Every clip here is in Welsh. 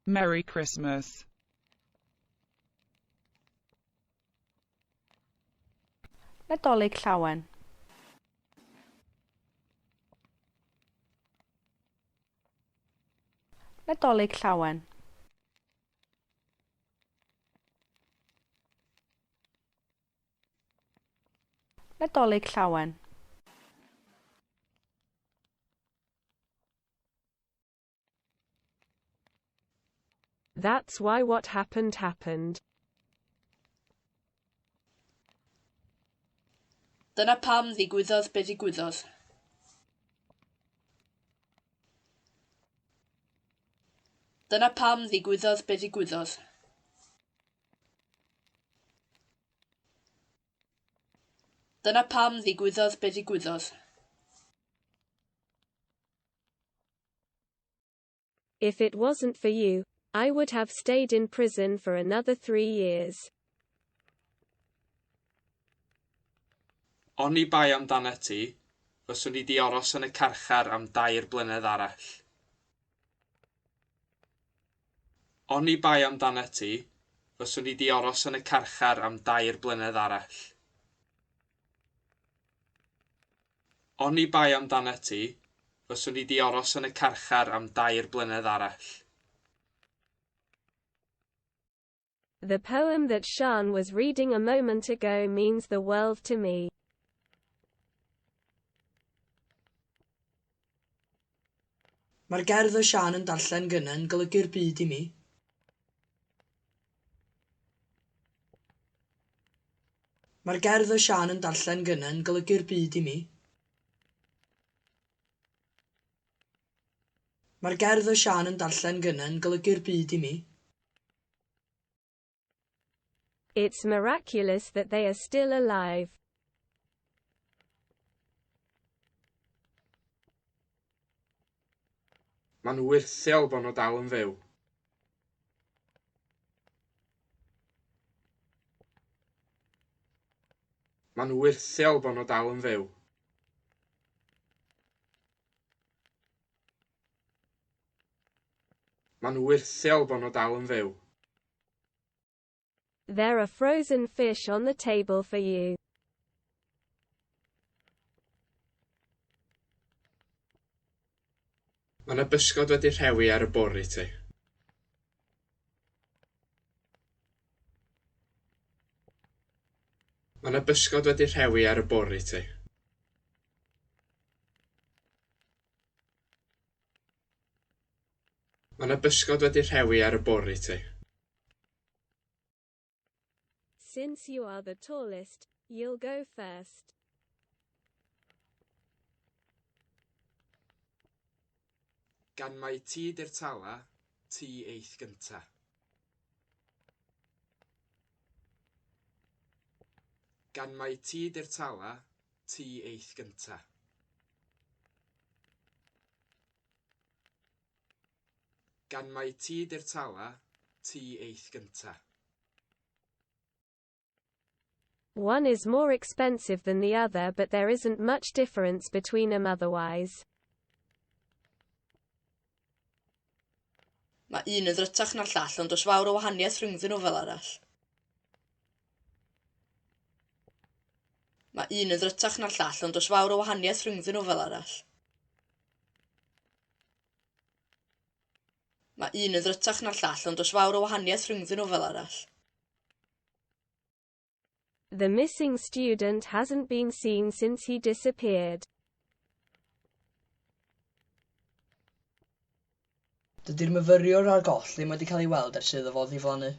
Merry Christmas. Nadolig Llawen. Nadolig Llawen. Nadolig Llawen. That's why what happened happened. Dyna pam ddigwyddodd be ddigwyddodd. Dyna pam ddigwyddodd be ddigwyddodd. Dyna pam ddigwyddodd be ddigwyddodd. If it wasn't for you, I would have stayed in prison for another 3 years. Oni bai amdanat ti, fyswn i 'di aros yn y carchar am 3 blynedd arall. Oni bai amdanat ti, fyswn i 'di aros yn y carchar am 3 blynedd arall. Oni bai amdanat ti, fyswn i 'di aros yn y carchar am 3 blynedd arall. The poem that Sian was reading a moment ago means the world to me. Mae'r gerdd oedd Siân yn darllen gynnau yn golygu'r byd i mi. Mae'r gerdd oedd Siân yn darllen gynnau yn golygu'r byd i mi. Mae'r gerdd oedd Siân yn darllen gynnau yn golygu'r byd i mi. It's miraculous that they are still alive. Mae'n wyrthiol bod nhw dal yn fyw. Mae'n wyrthiol bod nhw dal yn fyw. Mae'n wyrthiol bod nhw dal yn fyw. There are frozen fish on the table for you. Mae yna bysgod wedi rhewi ar y bwrdd i ti. Mae yna bysgod wedi rhewi ar y bwrdd i ti. Mae yna bysgod wedi rhewi ar y bwrdd i ti. Since you are the tallest, you'll go first. Gan mai ti 'di'r tala, ti eith gynta. Gan mai ti 'di'r tala, ti eith gynta. Gan mai ti 'di'r tala, ti eith gynta. One is more expensive than the other, but there isn't much difference between them otherwise. Mae un yn ddrytach na'r llall, ond does fawr o wahaniaeth rhyngddyn nhw fel arall. Mae un yn ddrytach na'r llall, ond does fawr o wahaniaeth rhyngddyn nhw fel arall. Mae un yn ddrytach na'r llall, ond does fawr o wahaniaeth rhyngddyn nhw fel arall. The missing student hasn't been seen since he disappeared. Dydy'r myfyriwr ar goll ddim wedi cael ei weld ers iddo fo ddiflannu.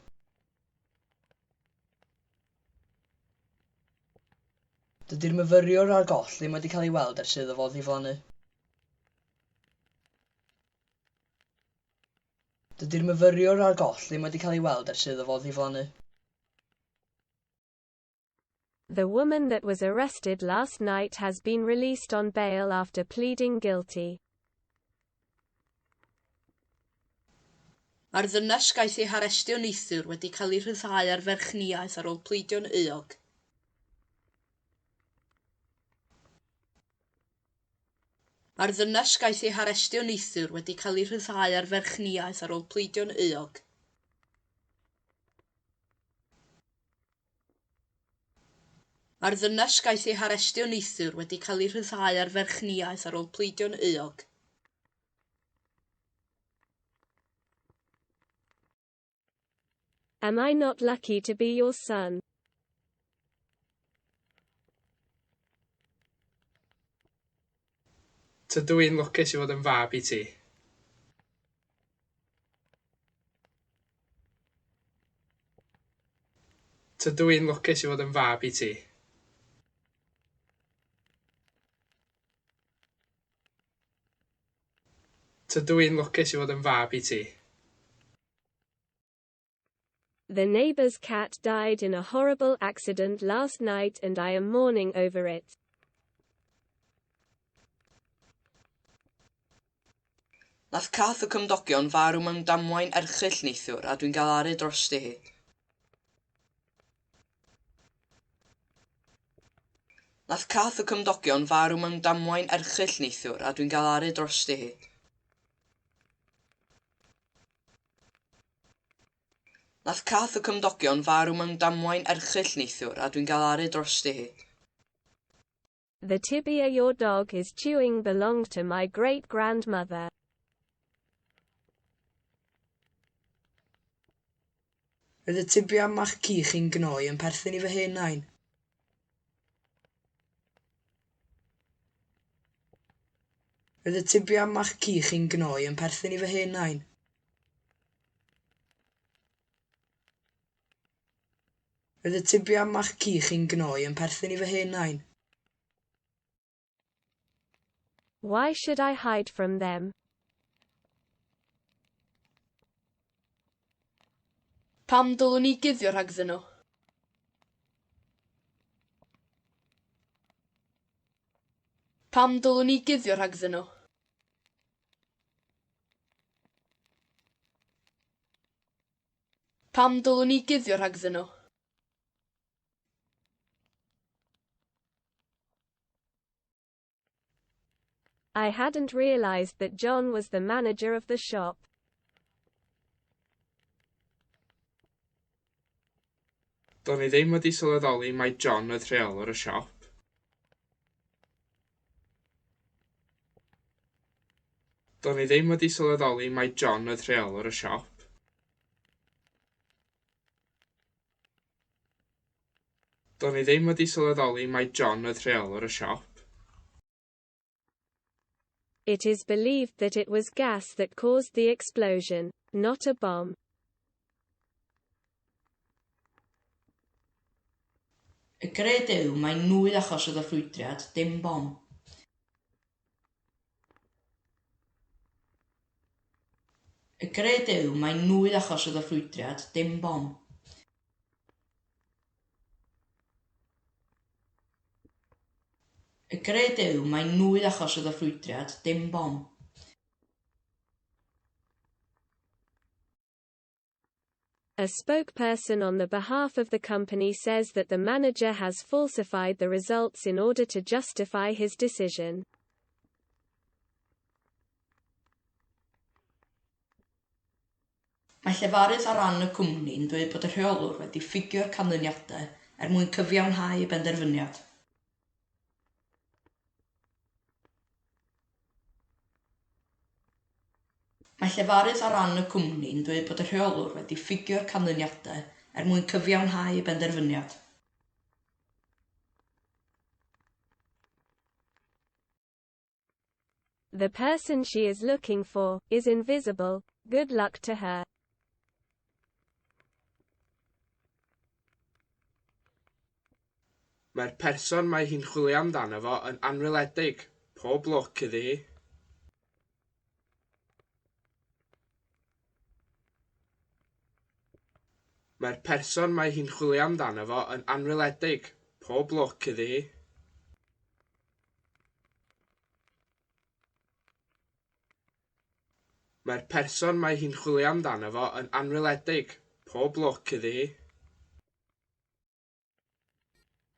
Dydy'r myfyriwr ar goll ddim wedi cael ei weld ers iddo fo ddiflannu. Dydy'r myfyriwr ar goll ddim wedi cael ei weld ers iddo fo ddiflannu. The woman that was arrested last night has been released on bail after pleading guilty. Mae'r ddynes gaeth ei harestio neithiwr wedi cael ei rhyddhau ar ferchniaeth ar ôl pledio'n euog. Mae'r ddynes gaeth ei harestio neithiwr wedi cael ei rhyddhau ar ferchniaeth ar ôl pledio'n euog. Mae'r ddynes gaeth ei harestio neithiwr wedi cael ei rhyddhau ar ferchniaeth ar ôl pledio'n euog. Am I not lucky to be your son? Tydw i'n lwcus i fod yn fab i ti. Tydw i'n lwcus i fod yn fab i ti. Tydw i'n lwcus i fod yn fab i ti. The neighbor's cat died in a horrible accident last night and I am mourning over it. Nath cath y cymdogion farw mewn damwain erchyll neithiwr a dwi'n galaru drosti hi. Nath cath y cymdogion farw mewn damwain erchyll neithiwr a dwi'n galaru drosti hi. Nath cath y cymdogion farw mewn damwain erchyll neithiwr a dwi'n galaru drosti hi. The tibia your dog is chewing belonged to my great-grandmother. Roedd y tibia mae'ch ci chi'n gnoi yn perthyn i fy hen nain. Roedd y tibia mae'ch ci chi'n gnoi yn perthyn i fy hen nain. Roedd y tibia mae'ch ci chi'n gnoi yn perthyn i fy hen nain. Why should I hide from them? Pam dylwn i guddio rhagddyn nhw? Pam dylwn i guddio rhagddyn nhw? Pam dylwn i guddio rhagddyn nhw? I hadn't realized that John was the manager of the shop. Do'n i ddim wedi sylweddoli mai John oedd rheolwr y siop. Do'n i ddim wedi sylweddoli mai John oedd rheolwr y siop. Do'n i ddim wedi sylweddoli mai John oedd rheolwr y siop. It is believed that it was gas that caused the explosion, not a bomb. Y gred yw mai nwy achosodd y ffrwydriad, dim bom. Y gred yw mai nwy achosodd y ffrwydriad, dim bom. Y gred yw mai nwy achosodd y ffrwydriad, dim bom. A spokesperson on the behalf of the company says that the manager has falsified the results in order to justify his decision. Mae llefarydd ar ran y cwmni'n dweud bod y rheolwr wedi ffugio'r canlyniadau er mwyn cyfiawnhau ei benderfyniad. Mae llefarydd ar ran y cwmni'n dweud bod y rheolwr wedi ffugio'r canlyniadau er mwyn cyfiawnhau ei benderfyniad. The person she is looking for is invisible. Good luck to her. Mae'r person mae hi'n chwilio amdano fo yn anweledig. Pob lwc iddi hi. Mae'r person mae hi'n chwilio amdano fo yn anweledig. Pob lwc iddi hi. Mae'r person mae hi'n chwilio amdano fo yn anweledig. Pob lwc iddi hi.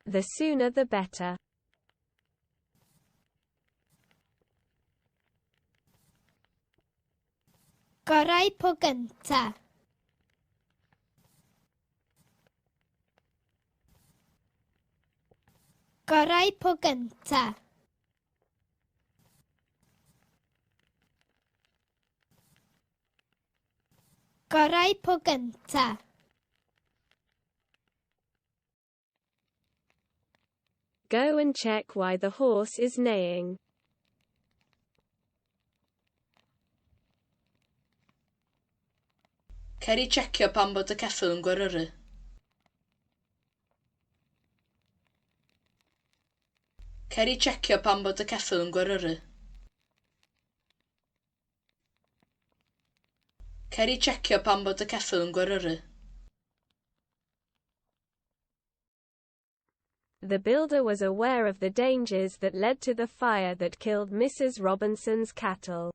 The sooner the better. Gorau po gynta. Gorau po gynta. Gorau po gynta. Go and check why the horse is neighing. Cer i tsiecio pam bod y ceffyl yn gweryru. Cer i tsiecio pam bod y ceffyl yn gweryru. Cer i tsiecio pam bod y ceffyl yn gweryru. The builder was aware of the dangers that led to the fire that killed Mrs. Robinson's cattle.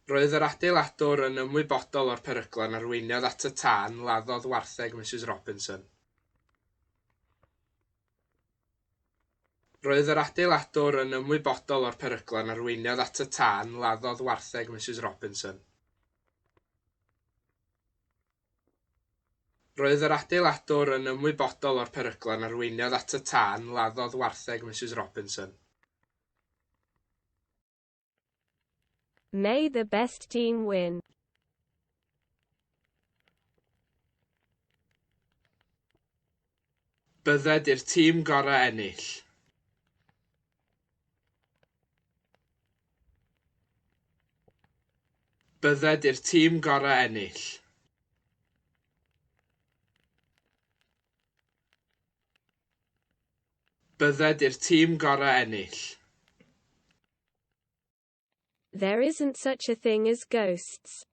Roedd yr adeiladwr yn ymwybodol o'r peryglon arweiniodd at y tân laddodd wartheg Mrs Robinson. Roedd yr adeiladwr yn ymwybodol o'r peryglon arweiniodd at y tân laddodd wartheg Mrs Robinson. Roedd yr adeiladwr yn ymwybodol o'r peryglon arweiniodd at y tân laddodd wartheg Mrs Robinson. May the best team win. Bydded i'r tîm gorau ennill. Bydded i'r tîm gorau ennill. Bydded i'r tîm gorau ennill. There isn't such a thing as ghosts.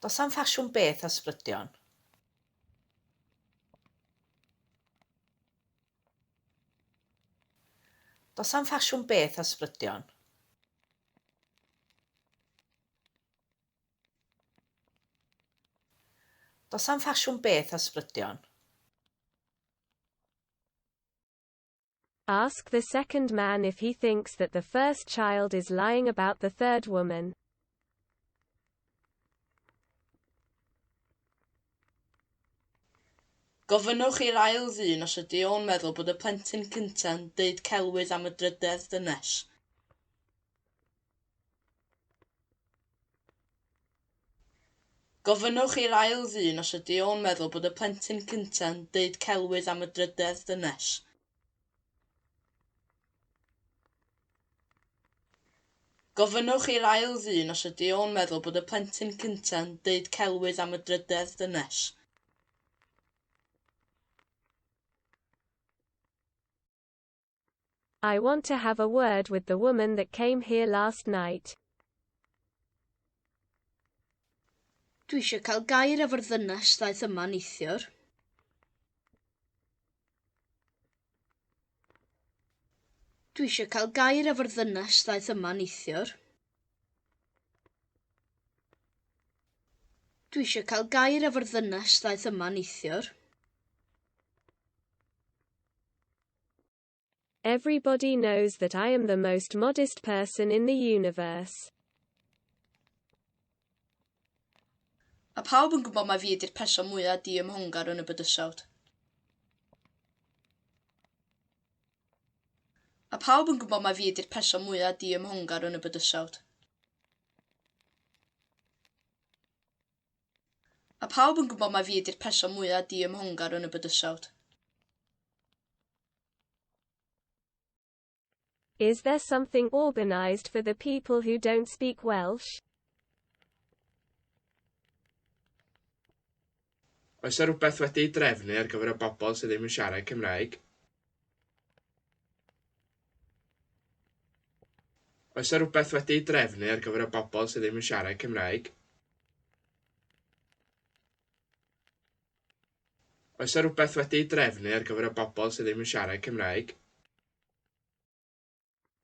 Does 'am ffasiwn beth â ysbrydion. Does 'am ffasiwn beth â ysbrydion. Does 'am ffasiwn beth â ysbrydion. Ask the second man if he thinks that the first child is lying about the third woman. Gofynnwch i'r ail ddyn os ydy o'n meddwl bod y plentyn cynta'n deud celwydd am y drydedd ddynes. Gofynnwch i'r ail ddyn os ydy o'n meddwl bod y plentyn cynta'n deud celwydd am y drydedd ddynes. Gofynnwch i'r ail ddyn os ydy o'n meddwl bod y plentyn cynta'n deud celwydd am y drydedd ddynes. I want to have a word with the woman that came here last night. Dwi eisiau cael gair efo'r ddynes ddaeth yma neithiwr. Dwi eisiau cael gair efo'r ddynes ddaeth yma neithiwr. Dwi eisiau cael gair efo'r ddynes ddaeth yma neithiwr. Everybody knows that I am the most modest person in the universe. Mae pawb yn gwybod mai fi ydy'r person mwyaf diymhongar yn y bydysawd. Mae pawb yn gwybod mai fi ydy'r person mwyaf diymhongar yn y bydysawd. Mae pawb yn gwybod mai fi ydy'r person mwyaf diymhongar yn y bydysawd. Is there something organized for the people who don't speak Welsh? Oes 'na rhywbeth wedi'i drefnu ar gyfer y bobl sydd ddim yn siarad Cymraeg? Oes 'na rhywbeth wedi'i drefnu ar gyfer y bobl sydd ddim yn siarad Cymraeg? Oes 'na rhywbeth wedi'i drefnu ar gyfer y bobl sydd ddim yn siarad Cymraeg?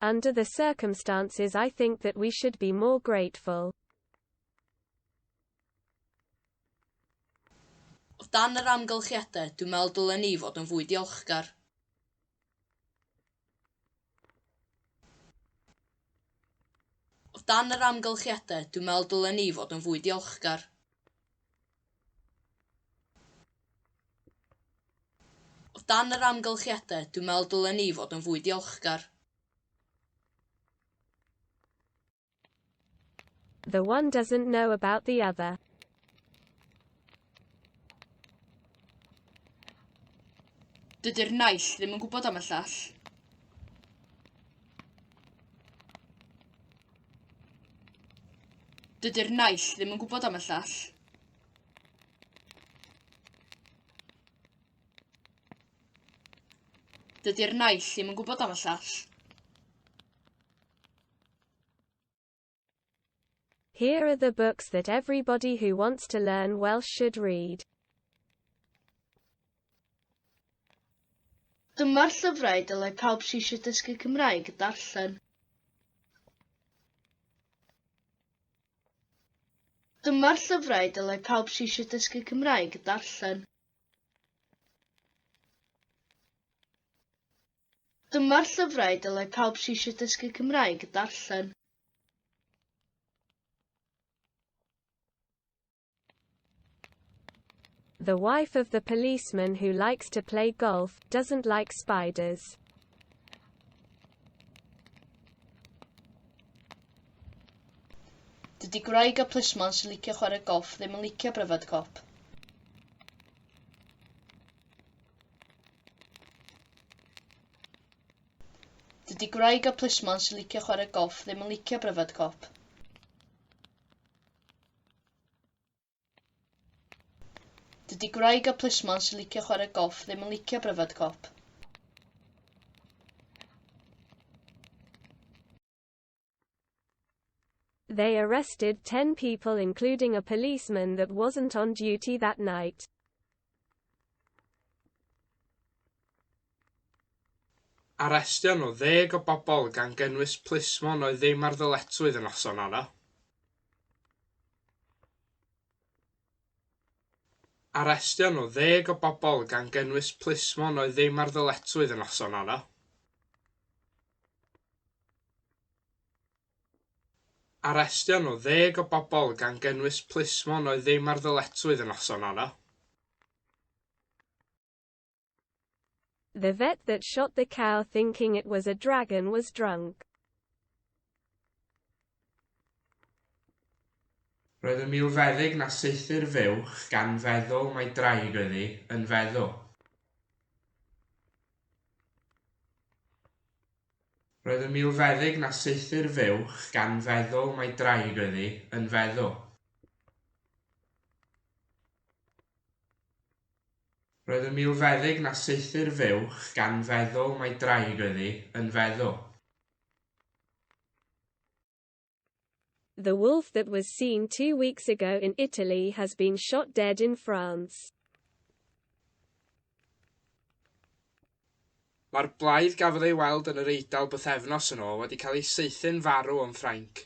Under the circumstances I think that we should be more grateful. O dan yr amgylchiadau, dwi'n meddwl dylen ni fod yn fwy diolchgar. O dan yr amgylchiadau, dwi'n meddwl dylen ni fod yn fwy diolchgar. O dan yr amgylchiadau, dwi'n meddwl dylen ni fod yn fwy diolchgar. The one doesn't know about the other. Dydy'r naill ddim yn gwybod am y llall. Dydy'r naill ddim yn gwybod am y llall. Dydy'r naill ddim yn gwybod am y llall. Here are the books that everybody who wants to learn Welsh should read. Dyma'r llyfrau dylai pawb sydd eisiau dysgu Cymraeg darllen. Dyma'r llyfrau dylai pawb sydd eisiau dysgu Cymraeg darllen. Dyma'r llyfrau dylai pawb sydd eisiau dysgu Cymraeg darllen. The wife of the policeman who likes to play golf doesn't like spiders. Dydy gwraig y plismon sy'n licio chwarae golff ddim yn licio pryfed cop. Dydy gwraig y plismon sy'n licio chwarae golff ddim yn licio pryfed cop. Dydy gwraig y plismon sy'n licio chwarae golff ddim yn licio pryfed cop. They arrested 10 people including a policeman that wasn't on duty that night. Arestio nhw 10 o bobl gan gynnwys plismon oedd ddim ar ddyletswydd y noson honno. Arestio nhw 10 o bobl gan gynnwys plismon oedd ddim ar ddyletswydd y noson honno. Arestio nhw 10 o bobl gan gynnwys plismon oedd ddim ar ddyletswydd y noson honno. The vet that shot the cow thinking it was a dragon was drunk. Roedd y milfeddyg na saethu'r fuwch gan feddwl mai draig oedd hi, yn feddw. Roedd y milfeddyg na saethu'r fuwch gan feddwl mai draig oedd hi, yn feddw. Roedd y milfeddyg na saethu'r fuwch gan feddwl mai draig oedd hi, yn feddw. The wolf that was seen 2 weeks ago in Italy has been shot dead in France. Mae'r blaidd gafodd ei weld yn yr Eidal bythefnos yn ôl wedi cael ei saethu'n farw yn Ffrainc.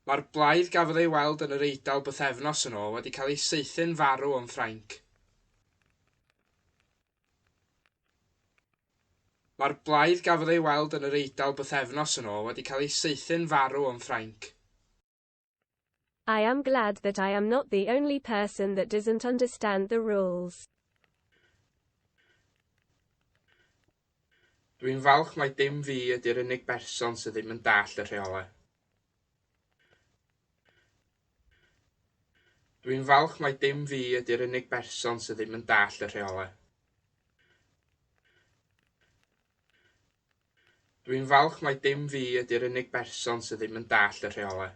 Mae'r blaidd gafodd ei weld yn yr Eidal bythefnos yn ôl wedi cael ei saethu'n farw yn Ffrainc. Mae'r blaidd gafodd ei weld yn yr Eidal bythefnos yn ôl wedi cael ei saethu'n farw yn Ffrainc. I am glad that I am not the only person that doesn't understand the rules. Dwi'n falch mai dim fi ydy'r unig berson sydd ddim yn dallt y rheolau. Dwi'n falch mai dim fi ydy'r unig berson sydd ddim yn dallt y rheolau. Dwi'n falch mai dim fi ydy'r unig berson sydd ddim yn dallt y rheolau.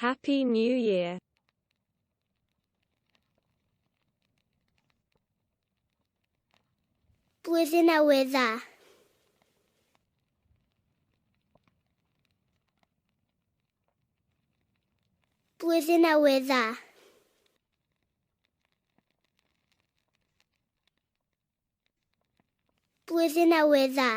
Happy New Year. Blwyddyn Newydd Dda. Blwyddyn Newydd Dda. Blwyddyn Newydd Dda. Blwyddyn Newydd Dda. Blwyddyn Newydd Dda. Blwyddyn Newydd Dda. Blwyddyn Newydd Dda. Blwyddyn Newydd Dda. Blwyddyn Newydd Dda. Blwyddyn Newydd Dda. Blwyddyn Newydd Dda. Blwyddyn Newydd Dda.